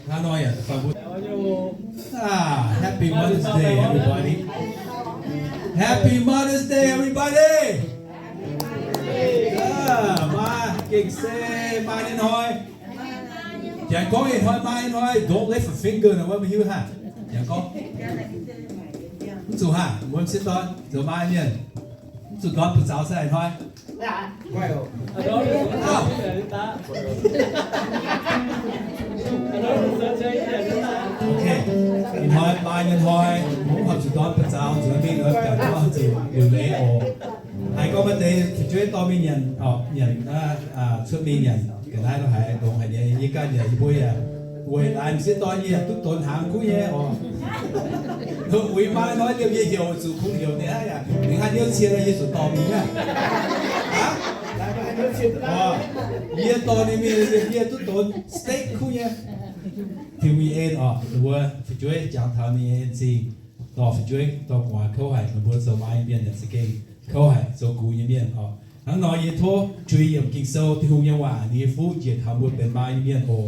Hnangv nor yaac, ah, Happy Mother's Day, everybody. Happy Mother's Day, everybody. Ah, maa, gengh se maa nyei hnoi. Janx gorngv ih hnoi maa nyei hnoi, don't lift a finger nor, wuov maiv hiuv haaix. Janx gorngv, mv zuqc haaix, mbuo m'sieqv dorn zoux maa nyei mienh, mv zuqc ndorm buoz zaux se ih hnoi. Ok, ih hnoi maa nyei hnoi, mv horpc zuqc ndorm buoz zaux, zuqc mingh oix biaux dorn zuqc liuc leiz oc. Haiz gorngv maaih deix fu'jueiv dorh mingh nyanc, nyanc, cuotv mingh nyanc ga'naaiv lorqc, haiz longx haic nyei. Yie ganh yaac, yie mbuo yaac weic laaix m'sieqv dorn yie yaac duqv donx hnaangx kuv nyei oc. Uix maa hnoi liemh yie heuc zuqc kungx heuc ninh aqv yaac, ninh hnangv hnyouv cie yie zuqc dorh mingh aqv. Yie dorh ninh mingh liemh yie duqv donx steak kuv nyei. Tin-Hungh nyei en oc, ninh mbuo fu'jueiv jangx taux ninh nyei en-zingh, dorh fu'jueiv dorh gu'nguaaz kouv haic, ninh mbuo zoux maa nyei mienh yaac za'gengh kouv haic, zoux gux nyei mienh oc. Hnangv nor yie tov juix yiemc Ging-Sou, Tin-Hungh nyei waac, ninh nyei fuqv njiec taux mbuo benx maa nyei mienh oc.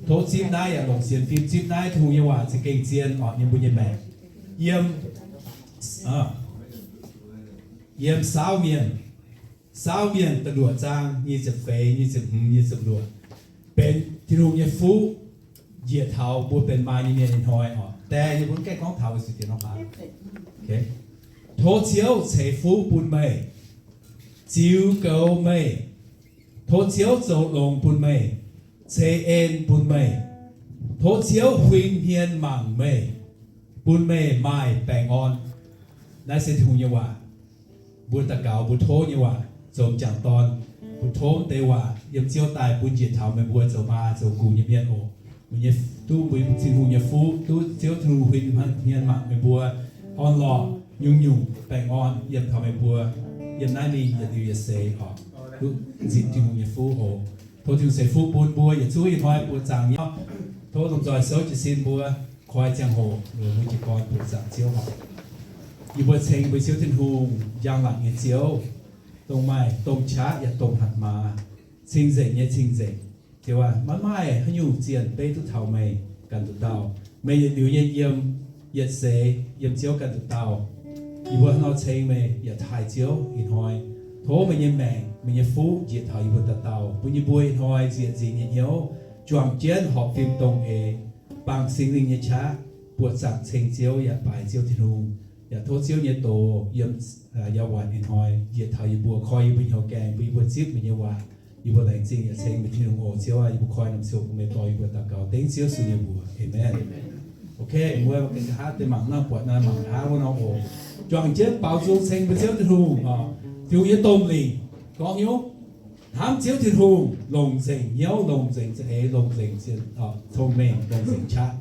Tov zipv naaiv yaac longc sienx fim zipv naaiv, Tin-Hungh nyei waac za'gengh zien oc, yiem mbuo nyei maengc. Yiem, yiem Saauv Mienh, Saauv Mienh da'luoqc zaang nyic ziepc feix, nyic ziepc hmz, nyic ziepc luoqc, benx Tin-Hungh nyei fuqv njiec taux mbuo benx maa nyei mienh nyei hnoi oc. Die yie mbuo gaengh gorngv taux weic zuqc diex nor baac. Tov Ziouv ceix fuqv bun meih, ziux goux meih. Tov Ziouv zoux longx bun meih, ceix en bun meih. Tov Ziouv huin hmien mangc meih, bun meih maaih baengh orn. Naaiv se Tin-Hungh nyei waac. Mbuo daux gaux mbuo tov nyei waac zoux m'jangc dorn. Mbuo tov deix waac yiem Ziouv daaih bun njiec taux meih mbuo zoux maa zoux gux nyei mienh oc. Meih nyei, duqv mbuo Tin-Hungh nyei fuqv, duqv Ziouv Tin-Hungh huin hmien mangc meih mbuo orn-lorqc, nyungc-nyungc baengh orn yiem taux meih mbuo yiem naaiv mingh yietc liuz yietc seix oc. Duqv nzipc Tin-Hungh nyei fuqv oc. Tov Tin-Hungh ceix fuqv bun mbuo yietc zungv ih hnoi buoqc zaangc nyei. Tov lomh nzoih souv jiez sin mbuo koi ziangh hoc weic mbuo jiez gorn buoqc zaangc Ziouv oc. Yie mbuo ceng mbuo Ziouv Tin-Hungh, njang-laangc nyei Ziouv, dongh maaih domh qaqv yaac domh hatc maaz, cing-nzengc nyei cing-nzengc. Ziouv aac, maiv maaih haaix nyungc zienh beiv duqv taux meih ganh nduqc dauh. Meih yietc liuz nyei yiem yietc seix yiem Ziouv ganh nduqc dauh. Yie mbuo hnangv nor ceng meih yaac taaih Ziouv ih hnoi. Tov meih nyei maengc, meih nyei fuqv njiec taux yie mbuo dauh dauh, bun yie mbuo ih hnoi nzieqc nzingx nyei hnyouv, juangc jienv horpc fim dongh eix, bangc Singx Lingh nyei qaqv, buoqc zaangc ceng Ziouv yaac baaix Ziouv Tin-Hungh. Yaac tov Ziouv nyei doz yiem, aa, yaac waanc ih hnoi njiec taux yie mbuo, koi yie mbuo hnyouv gaengh, bun yie mbuo zipv meih nyei waac. Yie mbuo laengz zingh yaac ceng meih Tin-Hungh oc. Ziouv aac, yie mbuo koi naamh ziouc bun meih dorh yie mbuo daux gaux dengv Ziouv Yesu nyei mbuox. Aamen. Ok, mbuo ganh nqa'haav deix mangc naaiv, buatc naaiv mangc nqa'haav wuov nor oc. Juangc jienv baaux nzung ceng mbuo Ziouv Tin-Hungh oc. Tin-Hungh nyei domh lingc gorngv hnyouv hnamv Ziouv Tin-Hungh, longc nzengc hnyouv, longc nzengc za'eix, longc nzengc cong-mengh, longc nzengc qaqv.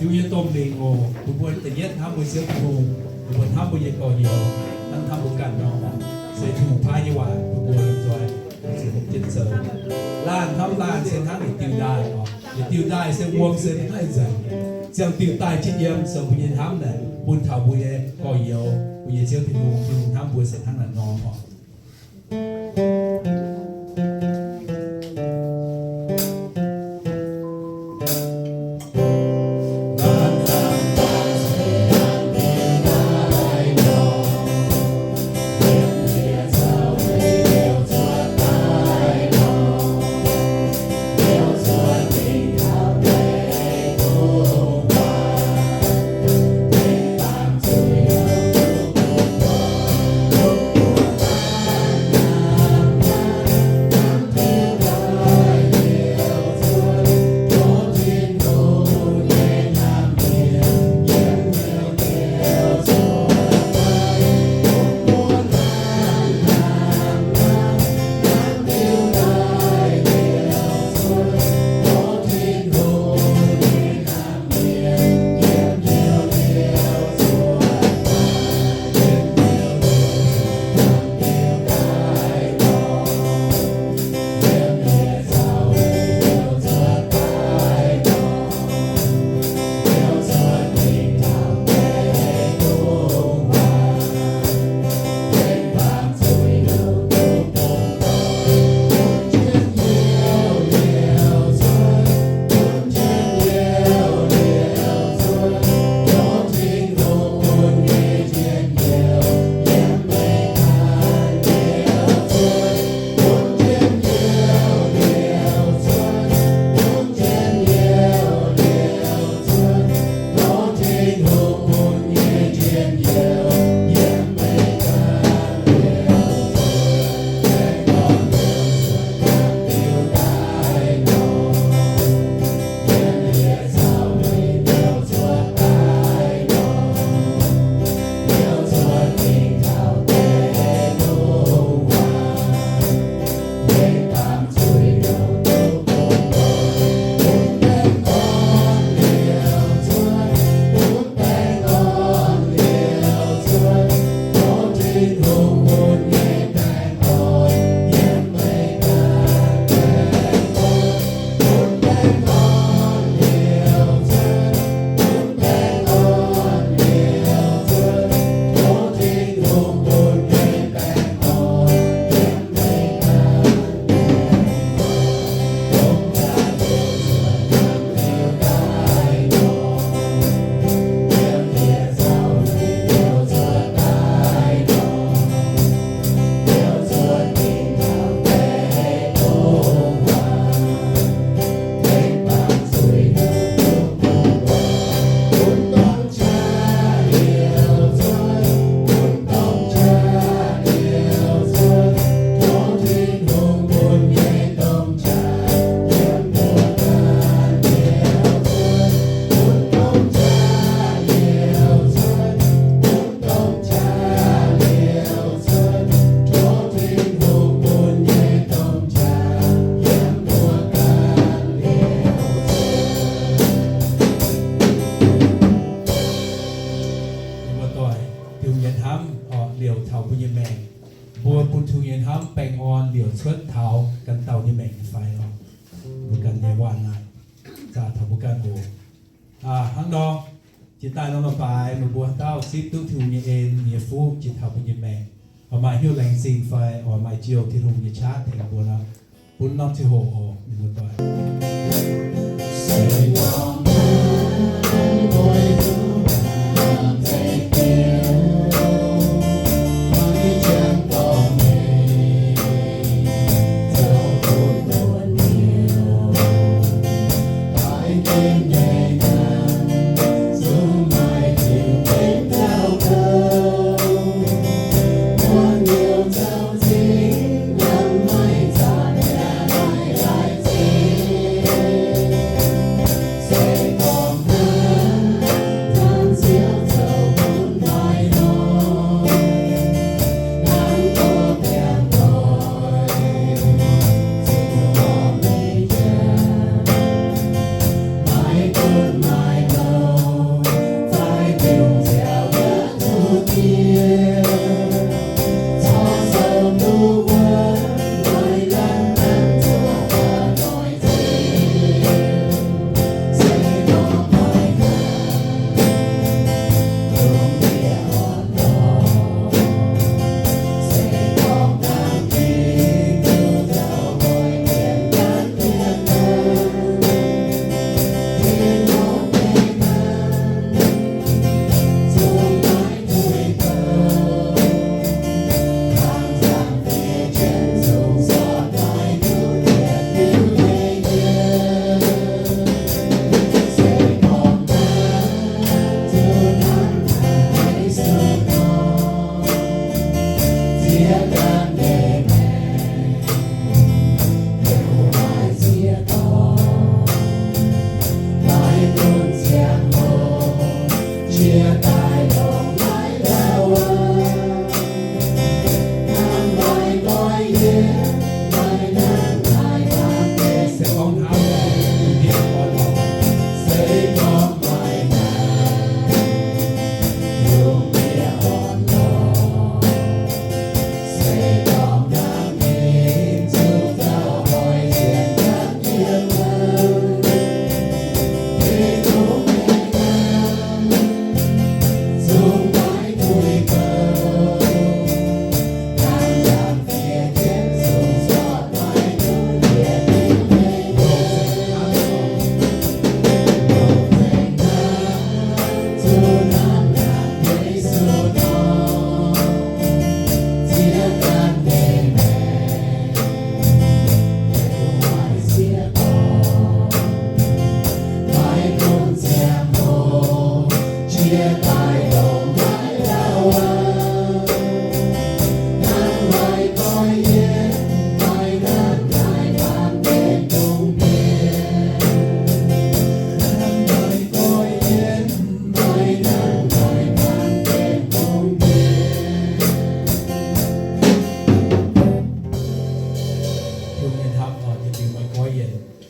Hiuv nyei domh lingc oc, bun mbuo da'yietv hnamv mbuo Ziouv Tin-Hungh, bun mbuo hnamv mbuo nyei gorx-youz, hnamv, hnamv mbuo ganh nor, se Tin-Hungh paaiv nyei waac bun mbuo lomh nzoih. Laanh hnamv laanh se hnangv yietc diuh ndaaih oc. Yietc diuh ndaaih se wuom se maiv haih nzengc. Ziangh diuh daaih jiex yiem se mbuo nyei hnamv naaic bun taux mbuo nyei gorx-youz, mbuo nyei Ziouv Tin-Hungh, Tin-Hungh hnamv mbuo se hnangv naaiv nor oc. Mbuo doic, Tin-Hungh nyei hnamv, liouc taux mbuo nyei maengc. Mbuo bun Tin-Hungh nyei hnamv baengh orn liouc cuotv taux ganh dauh nyei maengc nyei fai oc? Mbuo ganh nyei waac naaic zaah taux mbuo ganh oc. Hnangv nor, jiex daaih norm leiz-baaix meih mbuo haaix dauh zipv duqv Tin-Hungh nyei en, nyei fuqv jiex taux mbuo nyei maengc, oix maaih hnyouv laengz zingh fai oix maaih jouh Tin-Hungh nyei qaqv tengx mbuo nor, bun norm ziangh hoc oc, mienh muoz-doic.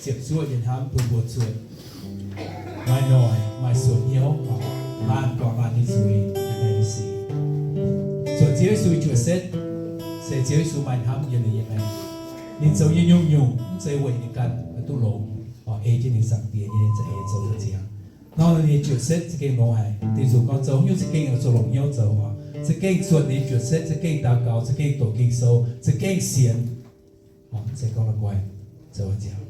Ziepc zuoqv nyei hnamv bun mbuo zuotc. Maaih noic, maaih suonc hnyouv, laanh guangc laanh nyei zuiz, daaih nyei sic. Zuotc Ziouv Yesu nyei juoqc setv, se Ziouv Yesu maaih hnamv yiem ninh nyei maengc. Ninh zoux nyei nyungc-nyungc mv zeiz weic ninh ganh duqv longx, oix ei jienv ninh Zaangc Diex nyei za'eix zoux ziangx. Nor ninh nyei juoqc setv za'gengh longx haic. Dinh zuqc gorngv zoux nyungc za'gengh oix zuqc longc hnyouv zoux oc. Za'gengh zuotc ninh nyei juoqc setv, za'gengh daux gaux, za'gengh doqc Ging-Sou, za'gengh sienx. Oc, se gorngv la'guaih zoux ziangx.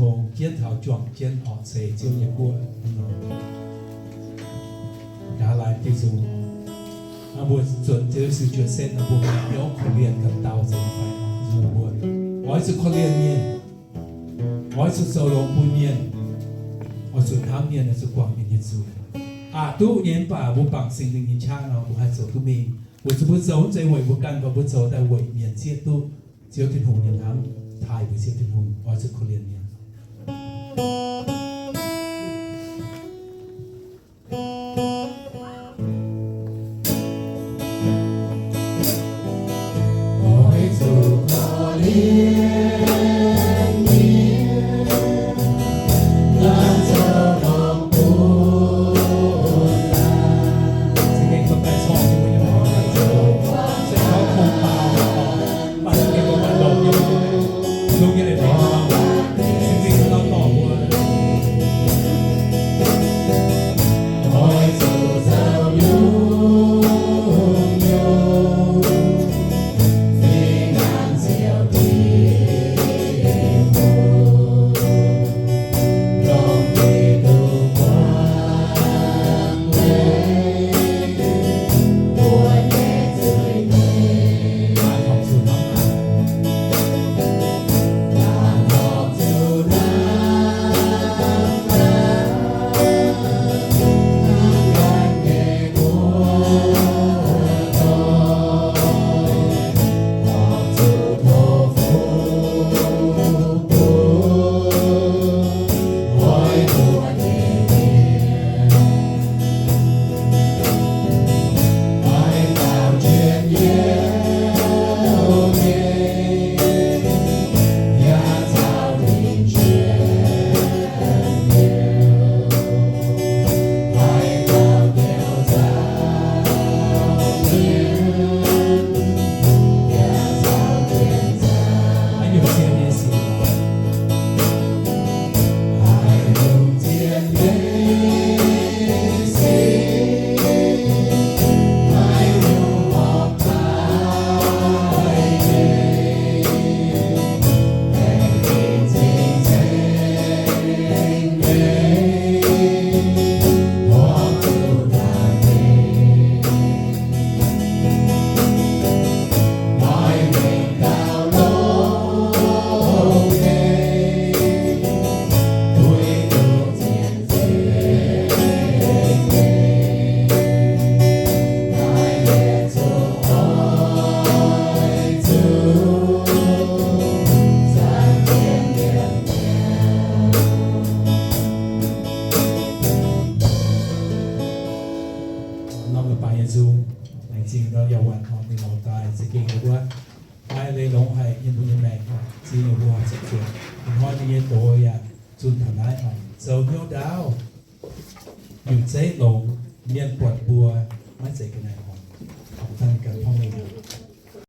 tongx jienv taux juangc jienv orqc ceix Ziouv nyei guoqv. Gaax laai diuh nzung, mbuo zuotc Ziouv Yesu juoqc setv nor, mbuo hnyouv korv-lienh ganh dauh nzengc fai nzung mbuo. Oix zuqc korv-lienh mienh, oix zuqc zoux longx bun mienh, oix zuqc hnamv mienh, oix zuqc guangc mienh nyei zuiz. Aqc duqv nyei mv baac mbuo bangc Singx Lingh nyei qaqv nor, mbuo haih zoux duqv mingh. Weic zuqc mbuo zoux mv zeiz weic mbuo ganh, mv baac mbuo zoux daaih weic mienh zieqv duqv Ziouv Tin-Hungh nyei hnamv, taaih mbuo Ziouv Tin-Hungh, oix zuqc korv-lienh mienh. Norm leiz-baaix nyei nzung, laengz zingh nor yaac waanc horpc mingh lorz daaih za'gengh ninh mbuo fai leiz longx haic yiem mbuo nyei maengc, zingh ninh mbuo ziepc zuoqc. Ih hnoi ninh nyei doz yaac zunh taux naaiv oc. Zoux hnyouv ndaauv, nyungc zeiv longx, mienh buatc mbuo maiv zeiz ga'naaiv horpc. Horpc daaih ganh hnangv.